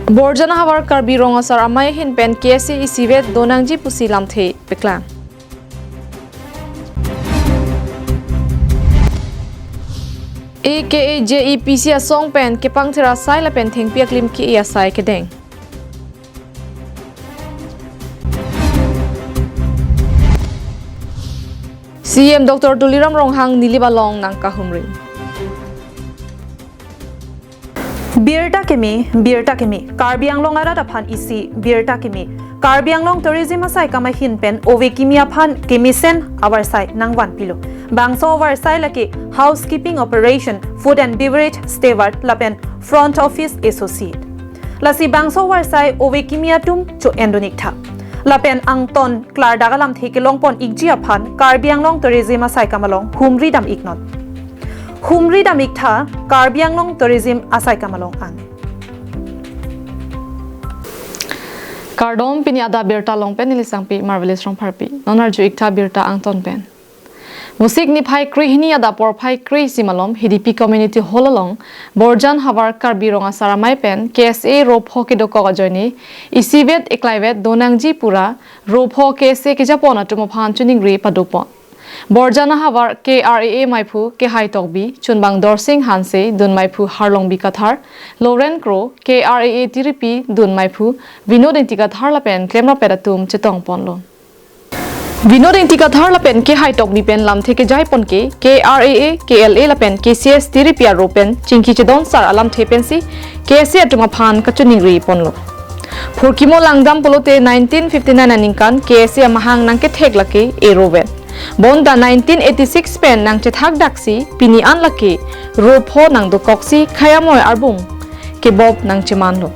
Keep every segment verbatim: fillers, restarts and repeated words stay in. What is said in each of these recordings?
Borjan ahavar Karbi Rong Asar Amei ahin pen K S A isivet donangji pusi lamthe paklang. A K A J E P C asong pen kepangthir asai lapen thengpi aklim ke-e asai kedeng. C E M Doctor Tuliram Ronghang Nilip along nangkahumri. Birta kimi, birta kimi, Karbi Anglong arat aphan isi birta kimi. Karbi Anglong Tourism asaikam ahin pen ove kimi aphan kemesen avarsai nangvanpilo. Bangso avarsai lake Housekeeping Operation, Food and Beverage Steward lapen Front Office Associate. Lasi bangso avarsai ove kimi atum cho-en dun-ik tha. Lapen angton klardak alamthe kelongpon-ikji aphan Karbi Anglong Tourism asaikam along humri dam-iknon. Humri dam-ik tha Karbi Anglong Tourism asaikam along an. Kardom, pini adap birta along pen neli Sangpi Marvelous Rongpharpi. Non arju-ik tha birta angton pen. Vosik niphai krehini adap porphai kre-isi malom H D P Community Hall along Borjan havar Karbi Rong Asar Amei pen K S A ropho kedokok ajoine isivet eklaivet donangji pura ropho K S A kejapon atum aphan choningri padopon. Borjan ahavar K R A A maiphu Kehai Tokbi, chunbang Dorsing Hanse, dun maiphu Harlongbi Kathar, Loren Kro, K R A A tiripi dun maiphu Vinod Ingti Kathar lapen klemrapet atum chetongponlo. Vinod Ingti Kathar lapen Kehai Tokbi pen lamthe kejaipon ke K R A A, K L A lapen K C S tiripi aro pen chingki chedonsar alamthe pensi K S A atum aphan kachoningri ponlo. Phurkimo langdam pulote nineteen fifty-nine aningkan K S A amahang nangkethek lake erovet. Bonta nineteen eighty-six pen nangchethakdaksi pini an lake ropho nangdokoksi khei amoi arbung kebop nangchemanlo.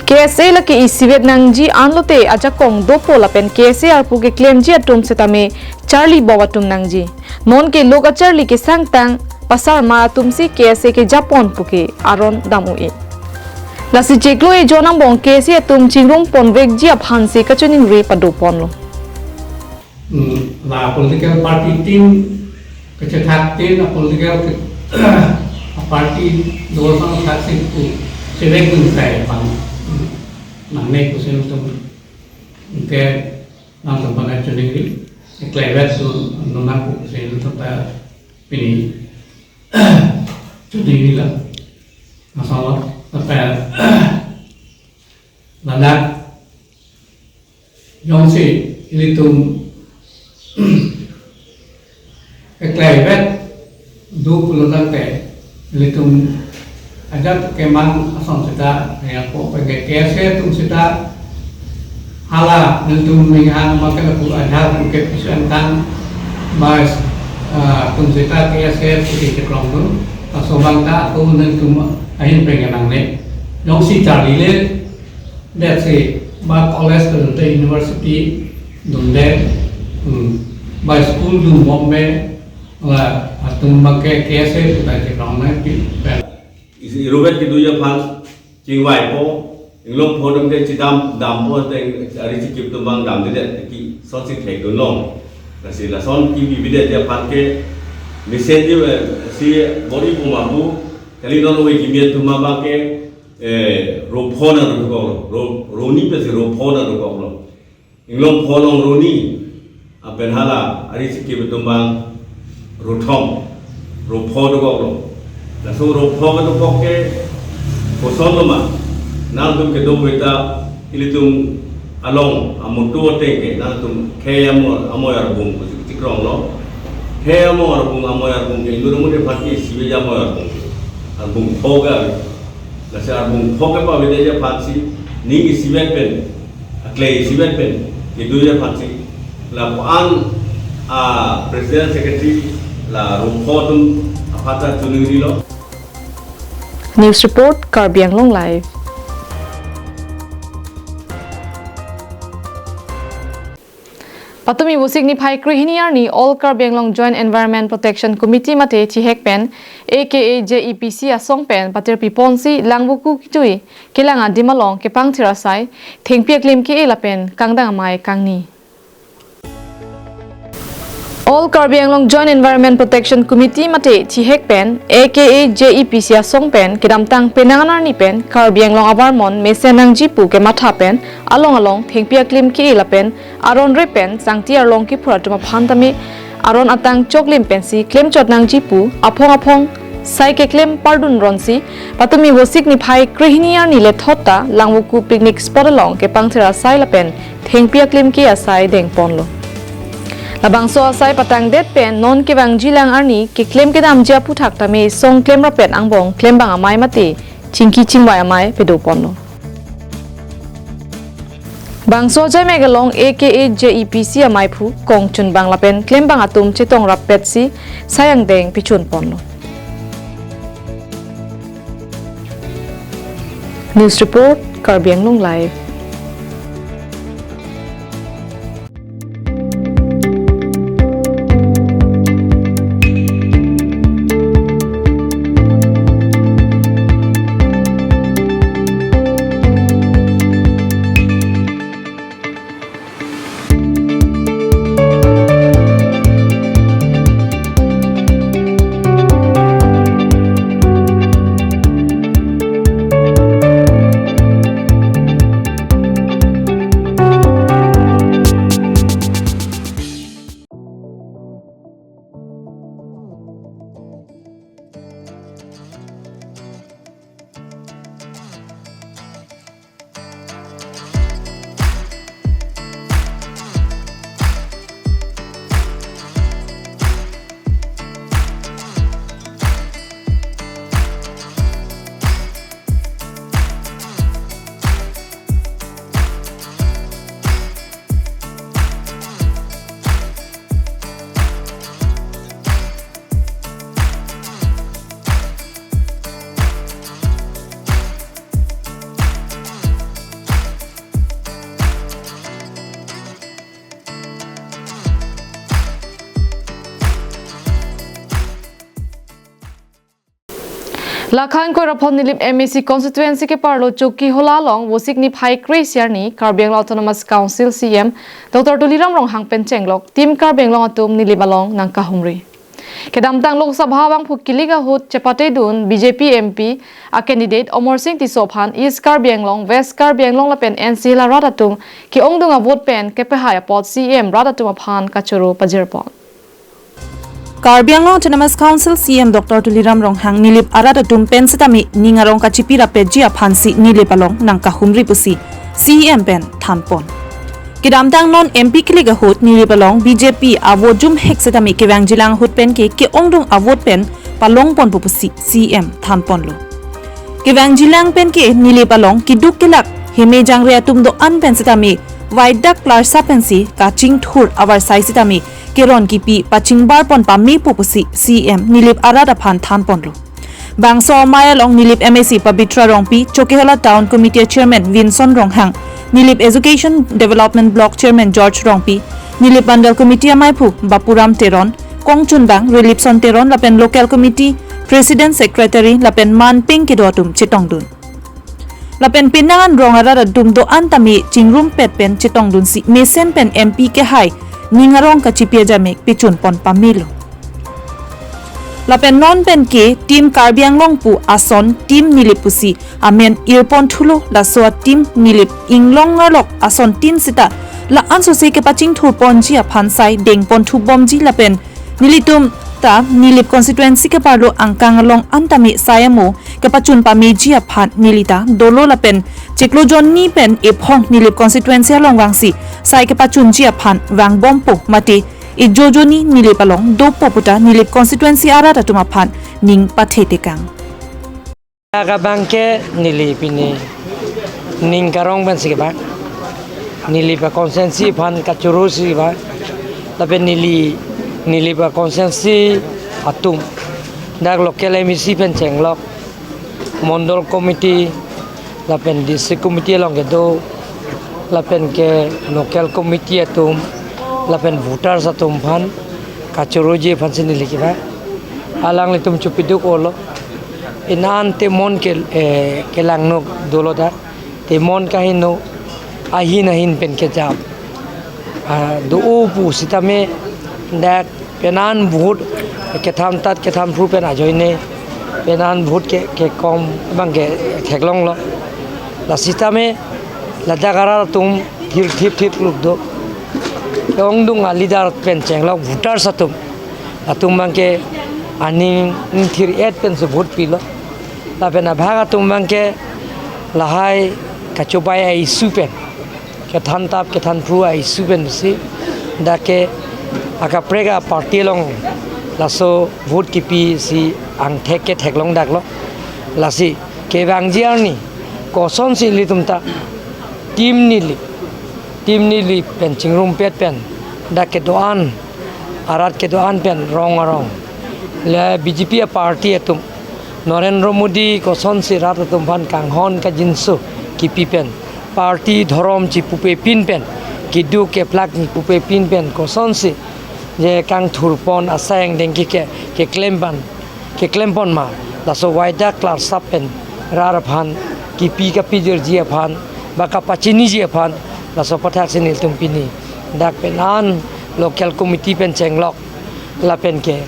K S A lake isivet nangji anlote ajakong dopo lapen K S A arpu keklemji atum setame charli bop atum nangji. Nonke lok acharli kesangtang pasar ma atumsi K S A kejapon puke aron dam-o-e. Lasi chiklo ejon angbong K S A atum chingrumponvekji aphansi kachoningri padoponlo. Hmm, la political party tin, kachethak tin, a political ke-, a party dosang thaksi pu, sevek dun sai bang, nangne kusin tum, ke, nangtum pen choningri, eklaivet su, nuna pu kusin tum ta pini, choningri la, masalah, apa, ladak, jongsi ilitum eklaivet do pulotangte ilitum ajat kemang ason seta yang po penge K S A atum seta hala ilitum ninghang makan aku ajat ke pisan kan mas, ah, atum seta K S A putih cekrong tu pasobang ta aku ilitum ahin penge nangne jongsi charli le That's it. Ba college dunde, university dunde, hmm, ba school dun bombe, la atum ba ke K S A puta ke kaung nai pi, pen. Isi iruvet kedoji aphan chingvaipo, inglong phodam ke chedam dampo te ari chikip atum abang damdedet ki sot si thekdunlong. Lasi lason kebi bidetji aphan ke mesenji, eh, si bor-i pu ma pu, kali non ove kimi atum abang ke, eh, ropho nangdokoklo, ro, roni pensi ropho nangdokoklo. Inglong pho along roni, lapen hala, ari chikip atum abang rothom, ropho dokoklo. Laso ropho kedokok ke, koson lo ma, nangtum kedo beta, ilitum along, amutu ateng ke, nangtum khei amo, amoi arbung, kusi chikronglo. Khei amoi arbung, amoi arbung ke, inut amonit aphan ke isivet amoi arbung. Arbung pho ke, lasi arbung pho ke pavedetji aphansi, ning isivet pen, aklei isivet pen, kedoji aphansi, lapu-an, a, President Secretary, la ropho atum aphan ta choningrilo. News report, Karbi Anglong Live. Patumi vosik niphai krehini arni All Karbi Anglong Joint Environment Protection Committee mate thihek pen A K A J E P C asong pen patirpi ponsi langvoku kitui kelang adim along kepangthir asai thengpi aklim ke-e lapen kangdang amei kangni. All Karbi Anglong Joint Environment Protection Committee mate thihek pen A K A J E P C asong pen kedamtang penang an arni pen Karbi Anglong avarmon mesen nangji pu kematha pen along along thengpi aklim ke-e lapen aron re pen sangti arlong kiphur atum aphan tame aron atang choklim pensi klemchot nangji pu aphong aphong sai keklem pardun ronsi patumi Vosik niphai krehini arni lethot ta Langvoku picnic spot along kepangthir asai lapen thengpi aklim ke asai dengponlo. Labangso asai patangdet pen non kevangjilang arni keklem kedamji aphuthak tame song klem rapet angbong klembang amei mate chingki chingvai amei pedoponlo. Bangso ajaimek along A K A J E P C ameiphu kongchunbang lapen klembang atum chetong rappetsi sai angdeng pichunponlo. News report, Karbi Anglong Live. Lakhan Koiraphon Nilip M A C constituency keparlo Chokihola along Vosik niphai kre-isi arni Karbi Anglong Autonomous Council C E M Doctor Tuliram Ronghang pen chenglok Team Karbi Anglong atum Nilip along nangkahumri. Kedamtang Lok Sabha abangphu kilik ahut chepatedun B J P M P a candidate Amarsing Tisso aphan East Karbi Anglong, West Karbi Anglong lapen N C Hills arat atum ke-ongdung avote pen kepahai apot C E M rat atum aphan kachoro pajirpon. Karbi Anglong Autonomous Council C E M Doctor Tuliram Ronghang Nilip arat atum pen sitame ning arong kachipi rapetji aphansi Nilip along nangkahumri pusi C E M pen thanpon. Kedamtang non M P kilik ahut Nilip along B J P avote jumhek sitame kevangjilang ahut pen ke ke-ongdung avote pen palongponpo pusi C E M thanponlo. Kevangjilang pen ke Nilip along keduk kelak heme jangre atum do-an pen sitame vaidak larsa pensi kachingthur avarsai sitame keron kipi pachingbarpon pamepo pusi C E M Nilip arat aphan thanponlo. Bangso amei along Nilip M A C Pabitra Rongpi, Chokihola Town Committee Chairman Vinson Ronghang, Nilip Education Development Block Chairman George Rongpi, Nilip Mandal Committee ameiphu Bapuram Teron, kongchunbang Rilipson Teron lapen Local Committee President, Secretary lapen manpeng kedo atum chetongdun. Lapen penang an rong arat atum do-an tame chingrumpet pen chetongdunsi mesen pen M P kehai ning arong kachipi ajaimek pichunpon pamelo. Lapen non pen ke Team Karbi Anglong pu ason Team Nilip pusi amen irpon thulo, laso a Team Nilip inglong arlok asontin sita la-an sose kepachingthurponji aphan sai dengpon thubomji lapen nelitum ta Nilip constituency keparlo angkang along an tame sai amo kepachun pameji aphan neli ta dolo lapen chiklo jonni pen ephong Nilip constituency along vangsi sai kepachunji aphan vangbompo mate ejojoni Nilip along dopo puta Nilip constituency arat atum aphan ning pathetekang. Dak abang ke neli pini ning karong pensi kevang. Neli pa constituency aphan kachoro si kevang. Lapen neli, neli pa constituency atum dak local M A C pen chenglok, Mondol Committee, lapen District Committee along kedo, lapen ke local committee atum, lapen voters atum aphan kachoroji aphansi neli kevang. Alanglitum chupiduk olo. Inan temon ke, eh, kelang nok dolo ta. Temon kaheno ahin ahin pen kejap. Ah, do-o pu sitame dak Penang vote kethan tat kethan phru pen ajoine penang vote ke, kekom abang ke theklonglo. Lasitame ladak arat atum thir thip thip luk do. Ongdung a leader pen chenglok voters atum. Atum abang ke aning thir et pen si vote pilo. Lapen abhag atum abang ke lahai kachobai a issue pen, kethan tap kethan phru a issue pensi dak ke akaprek a party along laso vote kipisi angthek ke theklong daklo. Lasi kevangji arni kosonsi ilitum ta team neli, team neli pen chingrumpet pen dak kedo-an, arat kedo-an pen rong arong le B J P a party atum Narendra Modi kosonsi rat atum aphan kanghon kangjinso kipi pen, party dhorom chipupepin pen, keduk keplak chipupepin pen kosonsi je kangthurpon asai angdeng ke, ke, keklem pen, keklempon ma, laso waidak klarsap pen rat aphan kipi kapijirji aphan ba kapachiniji aphan, laso aphuthaksi nelitum pini dak penang local committee pen chenglok lapen ke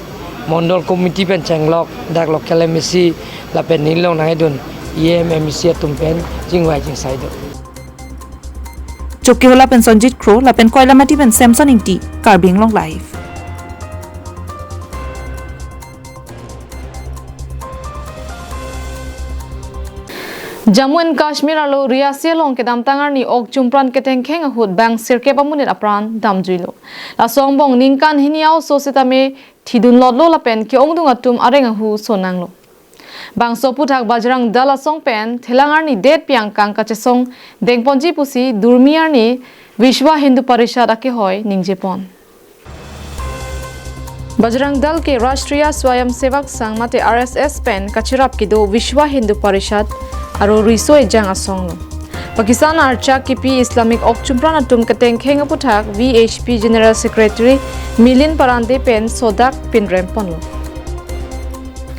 mondol committee pen chenglok dak local M A C lapen neli along nangkedun E M, M A C atum pen chingvai chingsai do. Chokihola pen Sonjit Kro lapen Koilamati pen Samson Ingti, Karbi Anglong Live. Jammu and Kashmir arlo Riasi along kedamtang arni ok chumpran ketengkheng ahut bang sirkep amonit apran damjuilo. Laso angbong ningkan hini a-oso sitame thidunlotlo lapen ke-ongdung atum areng ahu sonanglo. Bangso aphuthak Bajrang Dal asong pen thelang arni detpi angkang kachesong dengponji pusi Durmi arni Vishwa Hindu Parishad akehoi ningjepon. Bajrang Dal ke Rashtriya Swayamsevak Sangh mate R S S pen kacherap kedo Vishwa Hindu Parishad aro riso ejang asonglo. Pakistan archak kipi Islamic ok chumpran atum ketengkheng aphuthak V H P General Secretary Milind Parande pen sodak pinremponlo.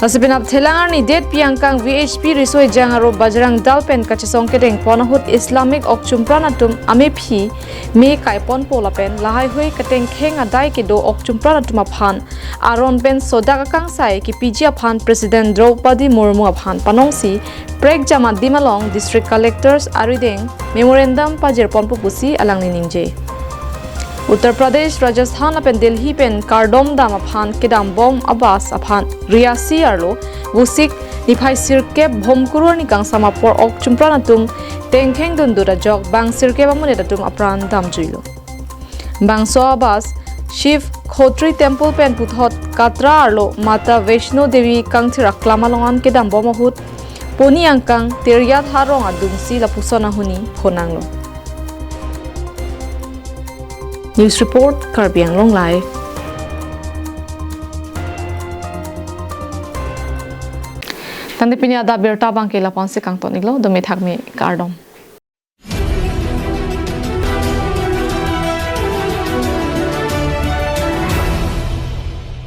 Lasi penap thelang arni detpi angkang V H P riso ejang aro Bajrang Dal pen kachesong kedengpon ahut Islamic ok chumpran atum amephi me kaiponpo lapen lahaihui ketengkheng adai kedo ok chumpran atum aphan aron pen sodak akangsai kipiji aphan President Draupadi Murmu aphan panongsi prekjam adim along District Collectors arideng memorandum pajirponpo pusi alangli ningje. Uttar Pradesh, Rajasthan lapen Delhi pen kardom dam aphan kedambom a-bus aphan Riasi arlo Vosik niphai sirkep Bhomkuru arni kangsam apor ok chumpran atum tengkheng dundut ajok bang sirkep amonit atum apran damjuilo. Bangso a-bus Shiv Khotri Temple pen puthot Katra arlo Mata Vaishno Devi kangthir aklam along an kedambom ahut poni angkang Tiriyat Harong adungsi lapuson ahuni phonanglo. News report, Karbi Anglong Live. Tangte pini adap birta abangke lapu-ansi kangton-iklo, dome thakme, kardom.